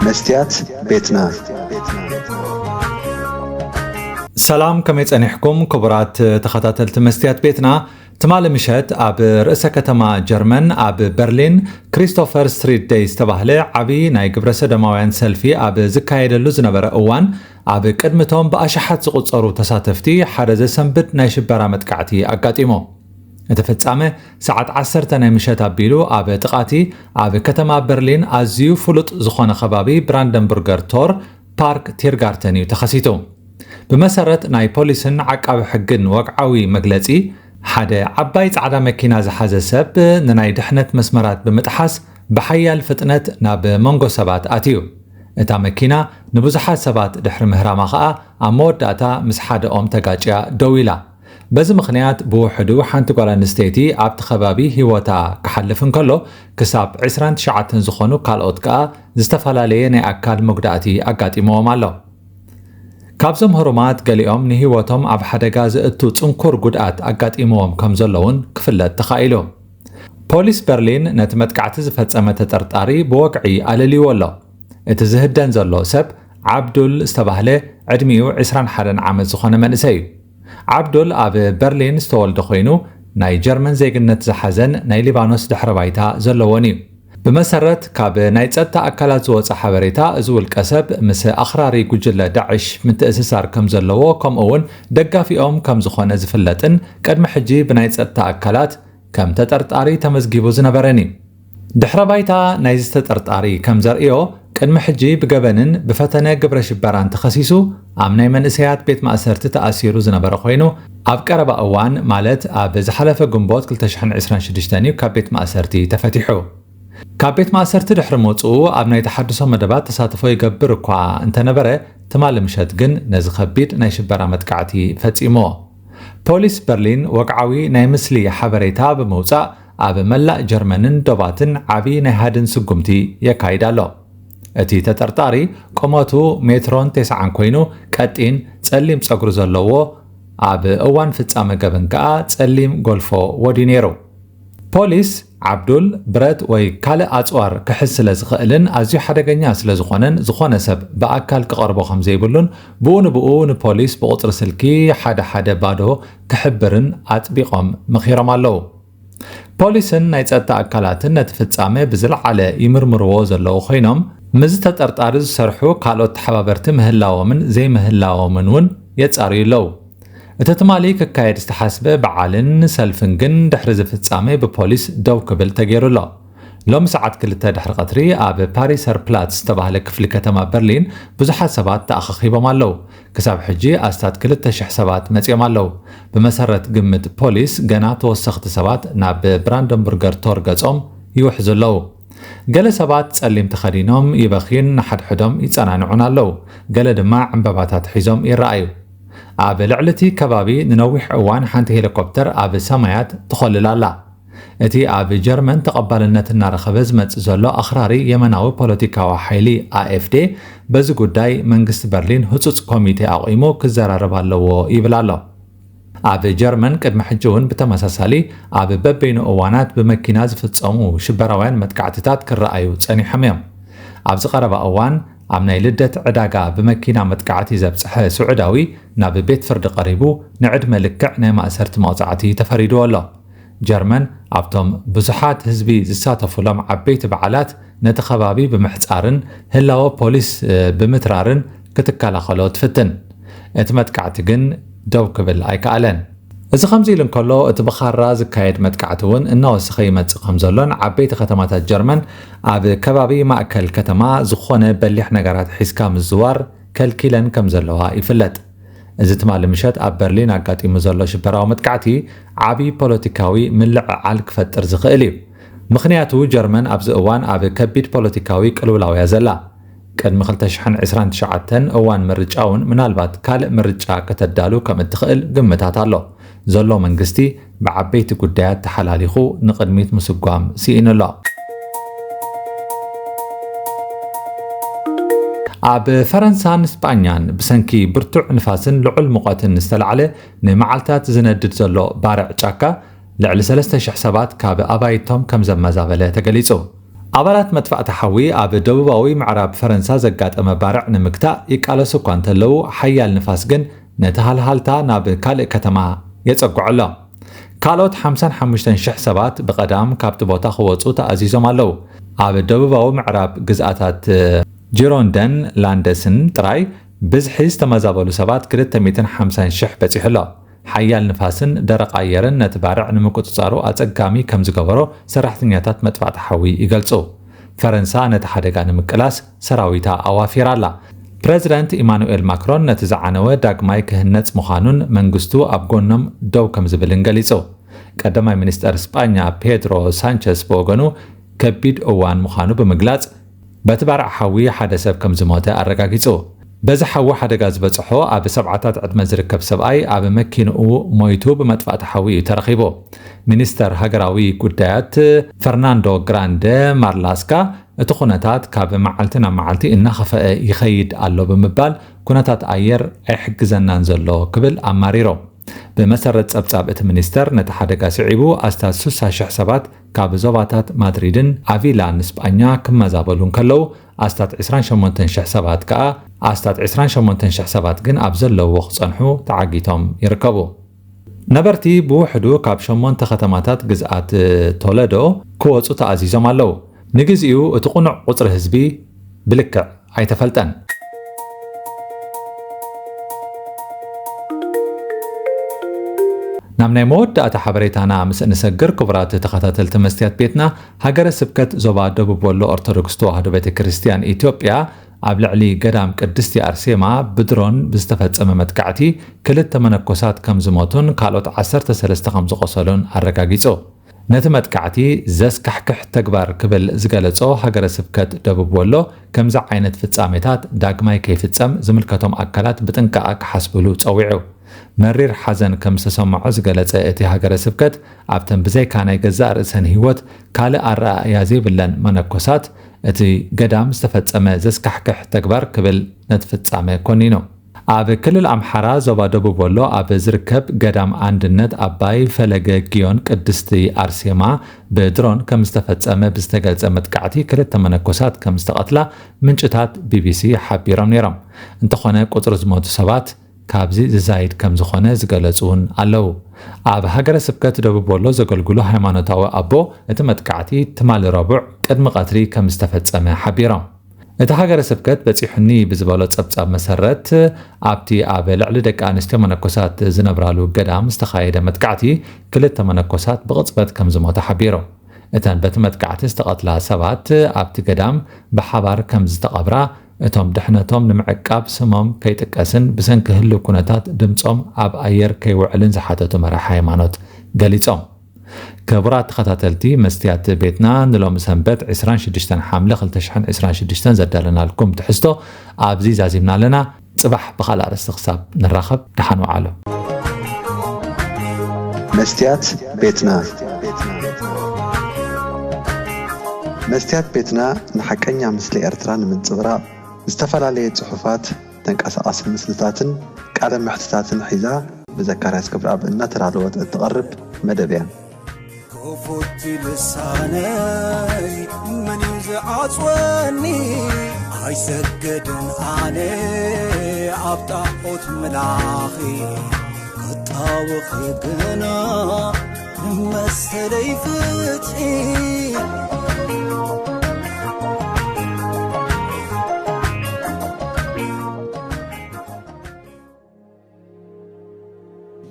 መስትያት ቤትና። ሰላም፣ ከመይ ጸኒሕኩም ክቡራት ተኸታተልቲ መስትያት ቤትና? ትማሊ ምሸት ኣብ ርእሰ ከተማ ጀርመን ኣብ በርሊን ክሪስቶፈር ስትሪት ደይ ዝተባህለ ዓቢ ናይ ግብረ ሰዶማውያን ሰልፊ ኣብ ዝካየደሉ ዝነበረ እዋን፣ ኣብ ቅድሚቶም ብኣሽሓት ዝቑጸሩ ተሳተፍቲ ሓደ ዘሰንብድ ናይ ሽበራ መጥቃዕቲ ኣጋጢሙ። እቲ ፍጻመ ሰዓት ዓሰርተ ናይ ምሸት ኣቢሉ ኣብ ጥቓቲ ኣብ ከተማ በርሊን ኣዝዩ ፍሉጥ ዝኾነ ከባቢ ብራንደንቡርገር ቶር ፓርክ ቲርጋርተን እዩ ተኸሲቱ። ብመሰረት ናይ ፖሊስን ዓቃቢ ሕግን ወግዓዊ መግለጺ፣ ሓደ ዓባይ ጻዕዳ መኪና ዝሓዘ ሰብ ንናይ ድሕነት መስመራት ብምጥሓስ ብሓያል ፍጥነት ናብ መንጎ ሰባት ኣትዩ። እታ መኪና ንብዙሓት ሰባት ድሕሪ ምህራማ ኸኣ ኣብ መወዳእታ ምስ ሓደ ኦም ተጋጭያ ደው ኢላ። በዚ ምኽንያት ብውሕዱ ሓንቲ ጓል ኣንስተይቲ ኣብቲ ከባቢ ህይወታ ክሓልፍ እንከሎ፣ ክሳብ ዕስራን ትሽዓተን ዝኾኑ ካልኦት ከኣ ዝተፈላለየ ናይ ኣካል መጉዳእቲ ኣጋጢምዎም ኣሎ። ካብዞም ህሩማት ገሊኦም ንህይወቶም ኣብ ሓደጋ ዘእቱ ጽንኩር ጉድኣት ኣጋጢምዎም ከም ዘሎ እውን ክፍለጥ ተኻኢሉ። ፖሊስ በርሊን ነቲ መጥቃዕቲ ዝፈጸመ ተጠርጣሪ ብወግዒ ኣለልይዎ ኣሎ። እቲ ዝህደን ዘሎ ሰብ ዓብዱል ዝተባህለ ዕድሚኡ ዕስራን ሓደን ዓመት ዝኾነ መንእሰይ እዩ። ዓብዱል ኣብ በርሊን ዝተወልደ ኮይኑ፣ ናይ ጀርመን ዜግነት ዝሓዘን ናይ ሊባኖስ ድሕረ ባይታ ዘለዎን እዩ። ብመሰረት ካብ ናይ ጸጥታ ኣካላት ዝወጸ ሓበሬታ፣ እዚ ውልቀ ሰብ ምስ ኣኽራሪ ጉጅለ ዳዕሽ ምትእስሳር ከም ዘለዎ፣ ከምኡ እውን ደጋፊኦም ከም ዝኾነ ዝፍለጥን ቅድሚ ሕጂ ብናይ ጸጥታ ኣካላት ከም ተጠርጣሪ ተመዝጊቡ ዝነበረን እዩ። ድሕረ ባይታ ናይዚ ተጠርጣሪ ከም ዘርእዮ፣ ቅድሚ ሕጂ ብገበንን ብፈተነ ግብረ ሽበራን ተኸሲሱ ኣብ ናይ መንእሰያት ቤት ማእሰርቲ ተኣሲሩ ዝነበረ ኮይኑ፣ ኣብ ቀረባ እዋን፣ ማለት ኣብ ዝሓለፈ ግንቦት ክልተ ሽሕን ዕስራን ሽዱሽተን እዩ ካብ ቤት ማእሰርቲ ተፈቲሑ። ካብ ቤት ማእሰርቲ ድሕሪ ምውጽኡ ኣብ ናይ ተሓድሶ መደባት ተሳትፎ ይገብር እኳ እንተነበረ፣ ትማሊ ምሸት ግን ነዚ ከቢድ ናይ ሽበራ መጥቃዕቲ ፈጺምዎ። ፖሊስ በርሊን ወግዓዊ ናይ ምስሊ ሓበሬታ ብምውጻእ፣ ኣብ መላእ ጀርመንን ዶባትን ዓቢ ናይ ሃድን ስጉምቲ የካይድ ኣሎ። እቲ ተጠርጣሪ ቁመቱ ሜትሮን ቴስዓን ኮይኑ፣ ቀጢን ጸሊም ጸጉሪ ዘለዎ፣ ኣብ እዋን ፍጻመ ገበን ከኣ ጸሊም ጎልፎ ወድዩ ነይሩ። ፖሊስ፣ ዓብዱል ብረት ወይ ካልእ ኣጽዋር ክሕዝ ስለ ዝኽእልን ኣዝዩ ሓደገኛ ስለ ዝኾነን፣ ዝኾነ ሰብ ብኣካል ክቐርቦ ከም ዘይብሉን፣ ብኡ ንብኡ ንፖሊስ ብቑጽሪ ስልኪ ሓደ ሓደ ባዶ ክሕብርን ኣጥቢቖም መኺሮም ኣለዉ። ፖሊስን ናይ ጸጥታ ኣካላትን ነቲ ፍጻመ ብዝለዓለ ይምርምርዎ ዘለዉ ኮይኖም፣ ምስዚ ተጠርጣሪ ዝሰርሑ ካልኦት ተሓባበርቲ ምህላዎምን ዘይምህላዎምን እውን የጻርዩ ኣለዉ። እቲ ትማሊ ክካየድ ዝተሓስበ በዓልን ሰልፍን ግን ድሕሪ እዚ ፍጻመ ብፖሊስ ደው ክብል ተገይሩ ኣሎ። ሎሚ ሰዓት ክልተ ድሕሪ ቀትሪ ኣብ ፓሪሰር ፕላትስ ዝተባህለ ክፍሊ ከተማ በርሊን ብዙሓት ሰባት ተኣኻኺቦም ኣለዉ። ክሳብ ሕጂ ኣስታት ክልተ ሽሕ ሰባት መጺኦም ኣለዉ። ብመሰረት ግምት ፖሊስ፣ ገና ተወሰኽቲ ሰባት ናብ ብራንደንቡርገር ቶር ገጾም ይውሕዙ ኣለዉ። ገለ ሰባት ጸሊም ተኸዲኖም ይበኽዩን ንሓድሕዶም ይጸናንዑን ኣለዉ። ገለ ድማ ዕምባባታት ሒዞም ይረኣዩ። ኣብ ልዕሊ እቲ ከባቢ ንነዊሕ እዋን ሓንቲ ሄሊኮፕተር ኣብ ሰማያት ትኾልል ኣላ። እቲ ኣብ ጀርመን ተቐባልነት እናረኸበ ዝመጽእ ዘሎ ኣኽራሪ የመናዊ ፖለቲካዊ ሓይሊ ኣኤፍዴ፣ በዚ ጉዳይ መንግስቲ በርሊን ህጹጽ ኮሚቴ ኣቑሙ ክዘራረብ ኣለዎ ይብል ኣሎ። ኣብ ጀርመን ቅድሚ ሕጂ እውን ብተመሳሳሊ ኣብ በበይኑ እዋናት ብመኪና ዝፍጸሙ ሽበራውያን መጥቃዕትታት ክረኣዩ ጸኒሖም እዮም። ኣብዚ ቀረባ እዋን ኣብ ናይ ልደት ዕዳጋ ብመኪና መጥቃዕቲ ዘብጽሐ ስዑዳዊ ናብ ቤት ፍርዲ ቀሪቡ ንዕድመ ልክዕ ናይ ማእሰርቲ መቕጻዕቲ ተፈሪድዎ ኣሎ። ጀርመን ኣብቶም ብዙሓት ህዝቢ ዝሳተፉሎም ዓበይቲ በዓላት ነቲ ከባቢ ብምሕጻርን ህላወ ፖሊስ፣ እ፣ ብምትራርን ክትከላኸሎ ትፍትን። እቲ መጥቃዕቲ ግን ደው ክብል ኣይከኣለን። እዚ ከምዚ ኢሉ እንከሎ፣ እቲ ብኻራ ዝካየድ መጥቃዕቲ እውን እናወሰኸ ይመጽእ ከም ዘሎን ዓበይቲ ከተማታት ጀርመን ኣብ ከባቢ ማእከል ከተማ ዝኾነ በሊሕ ነገራት ሒዝካ ምዝዋር ከልኪለን ከም ዘለዋ ይፍለጥ። እዚ ትማሊ ምሸት ኣብ በርሊን ኣጋጢሙ ዘሎ ሽበራዊ መጥቃዕቲ ዓቢ ፖለቲካዊ ምልዕዓል ክፈጥር ዝኽእል እዩ። ምኽንያቱ ጀርመን ኣብዚ እዋን ኣብ ከቢድ ፖለቲካዊ ቅልውላው እያ ዘላ። ቅድሚ ክልተ ሽሕን ዕስራን ትሽዓተን እዋን ምርጫ እውን ምናልባት ካልእ ምርጫ ከተዳሉ ከም እትኽእል ግምታት ኣሎ። ዘሎ መንግስቲ ብዓበይቲ ጉዳያት ተሓላሊኹ ንቕድሚት ምስጓም ስኢኑ ኣሎ። ኣብ ፈረንሳን ስጳኛን ብሰንኪ ብርቱዕ ንፋስን ልዑል ሙቐትን ዝተላዕለ ንመዓልታት ዝነድድ ዘሎ ባርዕ ጫካ ልዕሊ ሰለስተ ሽሕ ሰባት ካብ ኣባይቶም ከም ዘመዛበለ ተገሊጹ። ኣባላት መጥፋእቲ ሓዊ ኣብ ደቡባዊ ምዕራብ ፈረንሳ ዘጋጠመ ባርዕ ንምግታእ ይቃለሱ እኳ እንተለዉ፣ ሓያል ንፋስ ግን ነቲ ሃልሃልታ ናብ ካልእ ከተማ የጸግዖ ኣሎ። ካልኦት ሓምሳን ሓሙሽተን ሽሕ ሰባት ብቐዳም ካብቲ ቦታ ክወጹ ተኣዚዞም ኣለዉ። ኣብ ደቡባዊ ምዕራብ ግዝኣታት ጂሮንደን ላንደስን ጥራይ ብዝሒ ዝተመዛበሉ ሰባት ክልተ ሚእትን ሓምሳን ሽሕ በጺሑ ኣሎ። ሓያል ንፋስን ደረቕ ኣየርን ነቲ ባርዕ ንምቁጽጻሩ ኣጸጋሚ ከም ዝገበሮ ሰራሕተኛታት መጥፋእቲ ሓዊ ይገልጹ። ፈረንሳ ነቲ ሓደጋ ንምቅላስ ሰራዊታ ኣዋፊራ ኣላ። ፕረዚደንት ኢማኑኤል ማክሮን ነቲ ዝዓነወ ዳግማይ ክህነጽ ምዃኑን መንግስቱ ኣብ ጎኖም ደው ከም ዝብልን ገሊጹ። ቀዳማይ ሚኒስተር ስጳኛ ፔድሮ ሳንቸስ ብወገኑ ከቢድ እዋን ምዃኑ ብምግላጽ፣ በቲ ባርዕ ሓዊ ሓደ ሰብ ከም ዝሞተ ኣረጋጊጹ። በዚ ሓዊ ሓደጋ ዝበጽሖ ኣብ ሰብዓታት ዕድመ ዝርከብ ሰብኣይ ኣብ መኪንኡ ሞይቱ ብመጥፋእቲ ሓዊ እዩ ተረኺቡ። ሚኒስተር ሃገራዊ ጉዳያት ፈርናንዶ ግራንደ ማርላስካ እቲ ኩነታት ካብ መዓልቲ ናብ መዓልቲ እናኸፈአ ይኸይድ ኣሎ ብምባል፣ ኩነታት ኣየር ኣይሕግዘናን ዘሎ ክብል ኣማሪሩ። ብመሰረት ጸብጻብ እቲ ሚኒስተር፣ ነቲ ሓደጋ ስዒቡ ኣስታት ስሳ ሽሕ ሰባት ካብ ዞባታት ማድሪድን ኣቪላን ስጳኛ ክመዛበሉ እንከለዉ፣ ኣስታት ዕስራን ሸሞንተን ሽሕ ሰባት ከኣ ኣስታት ዕስራን ሸሞንተን ሽሕ ሰባት ግን ኣብ ዘለውዎ ክጸንሑ ተዓጊቶም ይርከቡ። ነበርቲ ብውሕዱ ካብ ሸሞንተ ከተማታት ግዝኣት ቶለዶ ክወጹ ተኣዚዞም ኣለዉ። ንግዚኡ እቲ ቁኑዕ ቁጽሪ ህዝቢ ብልክዕ ኣይተፈልጠን። ናብ ናይ መወዳእታ ሓበሬታና ምስ እንሰግር፣ ክቡራት ተኸታተልቲ መስትያት ቤትና፣ ሃገረ ስብከት ዞባ ደቡብ ወሎ ኦርቶዶክስ ተዋህዶ ቤተ ክርስቲያን ኢትዮጵያ ኣብ ልዕሊ ገዳም ቅድስቲ ኣርሴማ ብድሮን ብዝተፈጸመ መጥቃዕቲ ክልተ መነኮሳት ከም ዝሞቱን ካልኦት ዓሰርተ ሰለስተ ከም ዝቖሰሉን ኣረጋጊጹ። ነቲ መጥቃዕቲ ዘስካሕክሕ ተግባር ክብል ዝገለጾ ሃገረ ስብከት ደቡብ ወሎ፣ ከምዚ ዓይነት ፍጻሜታት ዳግማይ ከይፍጸም ዝምልከቶም ኣካላት ብጥንቃቐ ክሓስብሉ ጸዊዑ። መሪር ሓዘን ከም ዝተሰምዖ ዝገለጸ እቲ ሃገረ ስብከት፣ ኣብተን ብዘይካ ናይ ገዛእ ርእሰን ህይወት ካልእ ኣረኣእያ ዘይብለን መነኮሳት፣ እቲ ገዳም ዝተፈጸመ ዘስካሕክሕ ተግባር ክብል ነቲ ፍጻመ ኮኒኑ። ኣብ ክልል ኣምሓራ ዞባ ደቡብ ወሎ ኣብ ዝርከብ ገዳም ኣንድነት ኣባይ ፈለገ ጊዮን ቅድስቲ ኣርሴማ ብድሮን ከም ዝተፈጸመ ብዝተገልጸ መጥቃዕቲ ክልተ መነኮሳት ከም ዝተቐትላ ምንጭታት ቢቢሲ ሓቢሮም ነይሮም። እንተኾነ ቁጽሪ ዝሞቱ ሰባት ካብዚ ዝዛይድ ከም ዝኾነ ዝገለጹ እውን ኣለዉ። ኣብ ሃገረ ስብከት ደቡብ ወሎ ዘገልግሉ ሃይማኖታዊ ኣቦ፣ እቲ መጥቃዕቲ ትማሊ ረቡዕ ቅድሚ ቀትሪ ከም ዝተፈጸመ ሓቢሮም። እቲ ሃገረ ስብከት በጺሑኒ ብዝበሎ ጸብጻብ መሰረት፣ ኣብቲ ኣብ ልዕሊ ደቂ ኣንስትዮ መነኮሳት ዝነብራሉ ገዳም ዝተኻየደ መጥቃዕቲ ክልተ መነኮሳት ብቕጽበት ከም ዝሞቱ ሓቢሩ። እተን በቲ መጥቃዕቲ ዝተቐትላ ሰባት ኣብቲ ገዳም ብሓባር ከም ዝተቐብራ፣ እቶም ድሕነቶም ንምዕቃብ ስሞም ከይጥቀስን ብሰንኪ ህልው ኩነታት ድምጾም ኣብ ኣየር ከይውዕልን ዝሓተቱ መራሒ ሃይማኖት ገሊጾም። ክቡራት ተኸታተልቲ መስትያት ቤትና፣ ንሎሚ ሰንበት ዕስራን ሽዱሽተን ሓምለ ክልተ ሽሕን ዕስራን ሽዱሽተን ዘዳለናልኩም ትሕዝቶ ኣብዚ ዛዚምና ኣለና። ጽባሕ ብኻልእ ኣርእስቲ ክሳብ ንራኸብ፣ ደሓን ወዓሉ። መስትያት ቤትና። መስትያት ቤትና ንሓቀኛ ምስሊ ኤርትራ ንምንጽብራቕ ዝተፈላለየ ጽሑፋት፣ ተንቀሳቓሲ ምስልታትን ቃለ መሕትታትን ሒዛ ብዘካርያስ ክብረኣብ እናተዳለወት እትቐርብ መደብ እያ። ክፉት ልሳነይ መን እዩ ዝዓጽወኒ? ኣይሰግድን ኣነ ኣብ ጣዖት ምላኺ። ክጣወኺ ግና ንመሰለይ ፍትሒ።